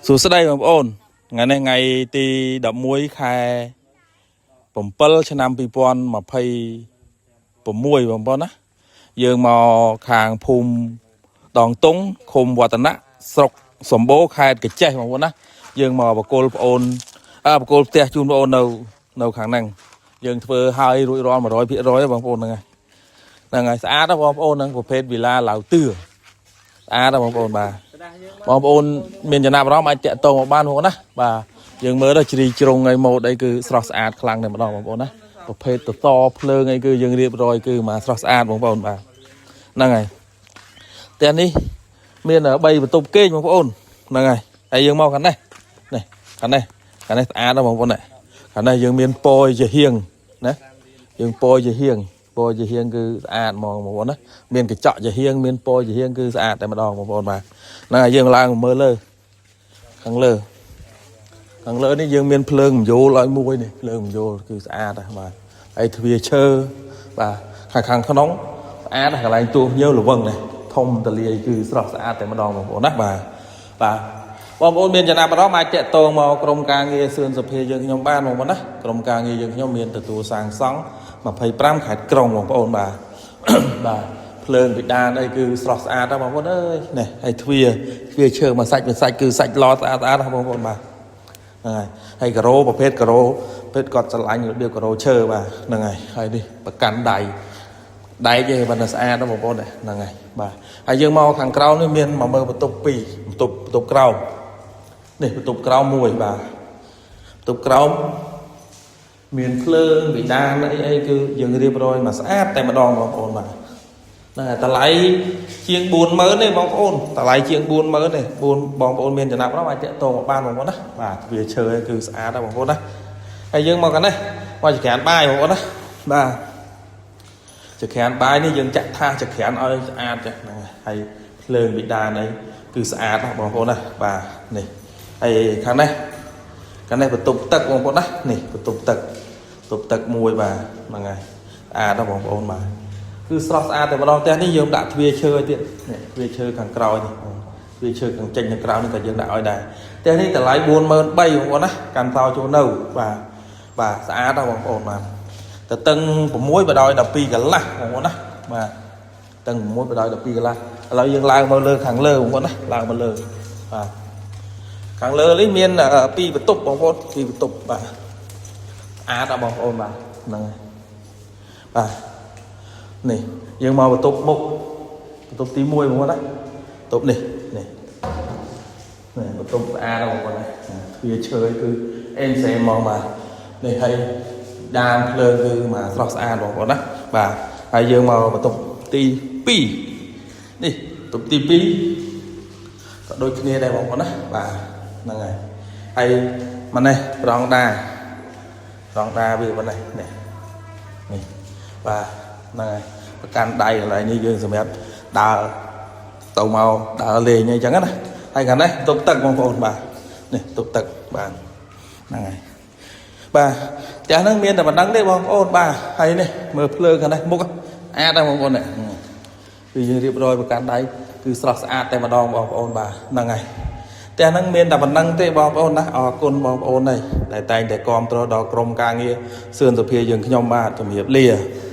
សួស្តីបងប្អូនថ្ងៃនេះថ្ងៃទី11ខែ7ឆ្នាំ2026បងប្អូនណាយើងមកខាងភូមិដងតុងឃុំវឌ្ឍនៈស្រុកសម្បូរខេត្តកញ្ចេះបងប្អូនណាយើងមកបកគលប្អូនអើបកគលផ្ទះជូនបងប្អូននៅនៅខាងហ្នឹងយើងធ្វើឲ្យរួចរាល់100%បងប្អូនហ្នឹងហើយហ្នឹងហើយស្អាតណាស់បងប្អូនហ្នឹងប្រភេទវីឡាឡៅទឿស្អាតណាស់បងប្អូនបាទ បងប្អូនមានចំណាប់អារម្មណ៍អាចតាក់ទងមកបានបងប្អូនណាបាទយើងមើលទៅជ្រីជ្រុងអីម៉ូតអីគឺស្រស់ស្អាតខ្លាំងតែម្ដងបងប្អូនណាប្រភេទតតភ្លើងអីគឺយើងរៀបរយគឺមកស្រស់ស្អាតបងប្អូនបាទហ្នឹងហើយផ្ទះនេះមាន3បន្ទប់គេងបងប្អូនហ្នឹងហើយហើយយើងមកខាងនេះនេះខាងនេះខាងនេះស្អាតណាស់បងប្អូនណាខាងនេះយើងមានពយជាហៀងណាយើងពយជាហៀងពយជាហៀងគឺស្អាតហ្មងបងប្អូនណាមានកញ្ចក់ជាហៀងមានពយជាហៀងគឺស្អាតតែម្ដងបងប្អូនបាទ ហ្នឹងហើយយើងឡើងមកមើលលើខាងលើខាងលើនេះយើងមានភ្លើងមយោលឲ្យមួយនេះភ្លើងមយោលគឺស្អាតណាស់បាទហើយទ្វារឈើបាទខាងខាងក្នុងស្អាតណាស់កន្លែងទួញើល្វឹងនេះធំតលាយគឺស្រស់ស្អាតតែម្ដងបងប្អូនណាបាទបាទបងប្អូនមានចំណាប់អារម្មណ៍អាចតាក់ទងមកក្រុមការងារសឿនសភាយើងខ្ញុំបានបងប្អូនណាក្រុមការងារយើងខ្ញុំមានទទួលសាងសង់25ខេត្តក្រុងបងប្អូនបាទ បាទភ្លើងពិដានអីគឺស្រស់ស្អាតណាស់បងប្អូនអើយនេះហើយទ្វារទ្វារឈើមួយសាច់មួយសាច់គឺសាច់ឡស្អាតស្អាតណាស់បងប្អូនបាទហ្នឹងហើយហើយការ៉ូប្រភេទការ៉ូប្រភេទគាត់ស្រឡាញ់របៀបការ៉ូឈើបាទហ្នឹងហើយហើយនេះប្រកាន់ដៃដែកឯងបានតែស្អាតណាស់បងប្អូនហ្នឹងហើយបាទហើយយើងមកខាងក្រោមនេះមានមកមើលបន្ទប់ពីរបន្ទប់បន្ទប់ក្រោមនេះបន្ទប់ក្រោមមួយបាទបន្ទប់ក្រោម មានភ្លើងវិដានអីអីគឺយើងរៀបរយមកស្អាតតែម្ដងបងប្អូនបាទហ្នឹងហើយតម្លៃជាង40000ទេបងប្អូនតម្លៃជាង40000ទេ4បងប្អូនមានចំណាប់អារម្មណ៍អាចតាក់ទងមកបានបងប្អូនណាបាទទ្វារឈើគឺស្អាតណាស់បងប្អូនណាហើយយើងមកខាងនេះមកចក្រានបាយបងប្អូនណាបាទចក្រានបាយនេះយើងចាក់ថាសចក្រានឲ្យស្អាតចាហ្នឹងហើយភ្លើងវិដានអីគឺស្អាតណាស់បងប្អូនណាបាទនេះហើយខាងនេះខាងនេះបន្ទប់ទឹកបងប្អូនណានេះបន្ទប់ទឹក បន្ទប់ទឹកមួយបាទហ្នឹងហើយស្អាតណាស់បងប្អូនបាទគឺស្រស់ស្អាតតែម្ដងផ្ទះនេះយើងដាក់ទ្វារឈើឲ្យទៀតនេះទ្វារឈើខាងក្រោយនេះទ្វារឈើខាងចេញខាងក្រៅនេះក៏យើងដាក់ឲ្យដែរផ្ទះនេះតម្លៃ43000បងប្អូនណាកាន់សោចូលនៅបាទបាទស្អាតណាស់បងប្អូនបាទតតឹង6បដោយ12កន្លះបងប្អូនណាបាទតឹង6បដោយ12កន្លះឥឡូវយើងឡើងមកលើខាងលើបងប្អូនណាឡើងមកលើបាទខាងលើនេះមានពីរបន្ទប់បងប្អូនពីរបន្ទប់បាទ ស្អាតណាស់បងប្អូនបាទហ្នឹងហើយបាទនេះយើងមកបន្ទប់មុខបន្ទប់ទី1បងប្អូនណាបន្ទប់នេះនេះនេះបន្ទប់ស្អាតណាស់បងប្អូនណាទ្វារឈើគឺអេនសេហ្មងបាទនេះហើយដានភ្លើងគឺមកស្រស់ស្អាតបងប្អូនណាបាទហើយយើងមកបន្ទប់ទី2នេះបន្ទប់ទី2ក៏ដូចគ្នាដែរបងប្អូនណាបាទហ្នឹងហើយហើយមកនេះប្រងដា រងដាវាប៉ុណ្ណេះនេះនេះបាទហ្នឹងហើយប្រកាន់ដៃកន្លែងនេះយើងសម្រាប់ដើរទៅមកដើរលេងអីចឹងណាហើយខាងនេះទប់ទឹកបងប្អូនបាទនេះទប់ទឹកបាទហ្នឹងហើយបាទផ្ទះហ្នឹងមានតែប៉ុណ្្នឹងទេបងប្អូនបាទហើយនេះមើលភ្លើងខាងនេះមុខអាតដែរបងប្អូននេះគឺយើងរៀបរយប្រកាន់ដៃគឺស្រស់ស្អាតតែម្ដងបងប្អូនបាទហ្នឹងហើយ ផ្ទះហ្នឹងមានតែប៉ុណ្្នឹងទេបងប្អូនណាអរគុណបងប្អូនហើយដែលតែងតែគាំទ្រដល់ក្រុមការងារសឿនសុភាយើងខ្ញុំបាទជំរាបលា។